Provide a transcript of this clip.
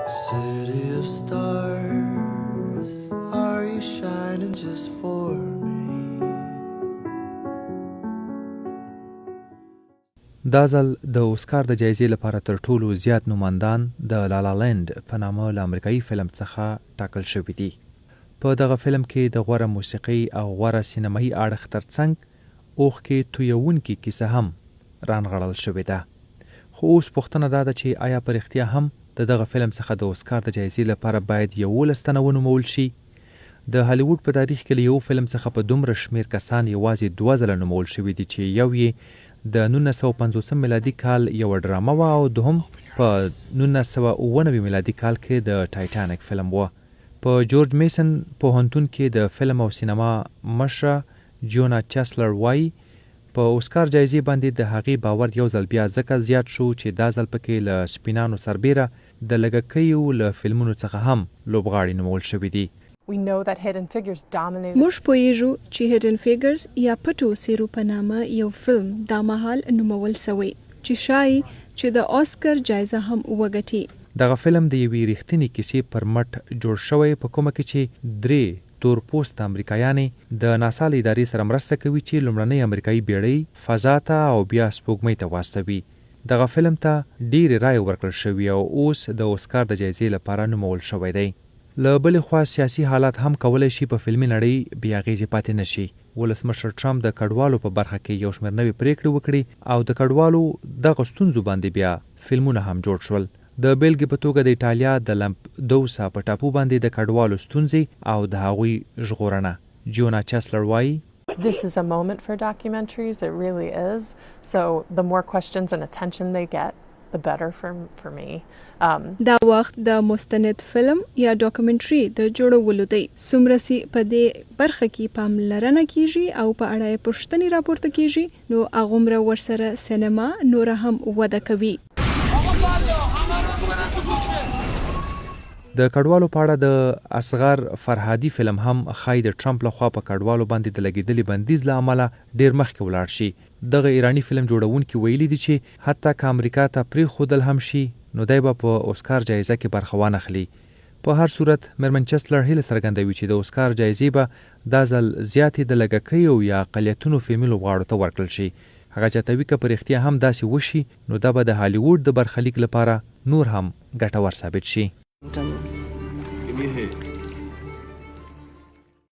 City of stars, are you shining just for me? دا ځل د اوسکار د جایزې لپاره تر ټولو زیات نوماندان د لالا لینډ په نامه له امریکایي فلم څخه ټاکل شوي دي. په دغه فلم کې د غوره موسیقۍ او غوره سینمایي اړخ ترڅنګ اوښکې تویوونکې کیسه هم رانغاړل شوې ده. خو اوس پوښتنه دا ده چې ایا په رښتیا هم د دغه فلم څخه د اوسکار د جایزې لپاره باید 11 تنه ونومول شي؟ د هالیووډ په تاریخ کې له یو فلم څخه په دومره شمېر کسان یوازې دوه ځله نومول شوي دي چې یو یې د 1950 میلادي کال یوه ډرامه وه او دوهم په 1997 میلادي کال کې د ټایټانیک فلم و. په جورج میسن پوهنتون کې د فلم او سینما مشره جیونا چسلر وايي، په اوسکار جایزې باندې د هغې باور یو ځل بیا ځکه زیات شو چې دا ځل پکې له سپینانو سربېره د لږکیو له فلمونو څخه هم لوبغاړي نومول شوي دي. موږ پوهیږو چې Hidden Figures یا پټو څېرو په نامه یو فلم دا مهال نومول شوی چې ښايي چې د اوسکار جایزه هم وګټي. دغه فلم د یوې رښتینې کیسې پر مټ جوړ شوی په کومه کې چې درې تور پوسته امریکایانې د ناسا له ادارې سره مرسته کوي چې لومړنۍ امریکایي بیړۍ فضا ته او بیا سپوږمۍ ته واستوي. دغه فلم ته ډېرې رایې ورکړل شوې او اوس د اوسکار د جایزې لپاره نومول شوی دی. له بلې خوا سیاسي حالات هم کولای شي په فلمي نړۍ بې اغېزې پاتې نه شي. ولسمشر ټرمپ د کډوالو په برخه کې یو شمېر نوې پرېکړې وکړې او د کډوالو دغه ستونزو باندې بیا فلمونه هم جوړ شول. د بېلګې په توګه د ایټالیا د لمپدوسا په ټاپو باندې د کډوالو ستونزې او د هغوی ژغورنه. جیونا چسلر وايي. This is a moment for documentaries, it really is. So the more questions and attention they get, the better for me. دا وخت د مستند فلم یا ډاکومنټري د جوړولو دی. څومره چې په دې برخه کې پاملرنه کېږي او په اړه یې پوښتنې راپورته کېږي، نو هغومره ورسره سینما نوره هم وده کوي. د کډوالو په اړه د اصغر فرهادي فلم هم ښايي د ټرمپ له خوا په کډوالو باندې د لګېدلي بندیز له امله ډېر مخکې ولاړ شي. دغه ایراني فلم جوړونکي ویلي دي چې حتی که امریکا ته پرېښودل هم شي نو دی به په اوسکار جایزه کې برخه وانخلي. په هر صورت مېرمن چسلر هیله څرګندوي چې د اوسکار جایزې به دا ځل زیاتې د لږکیو یا اقلیتونو فلمي لوبغاړو ته ورکړل شي. هغه زیاتوي که په رښتیا هم داسې وشي نو دا به د هالیووډ د برخلیک لپاره نور هم ګټور ثابت شي.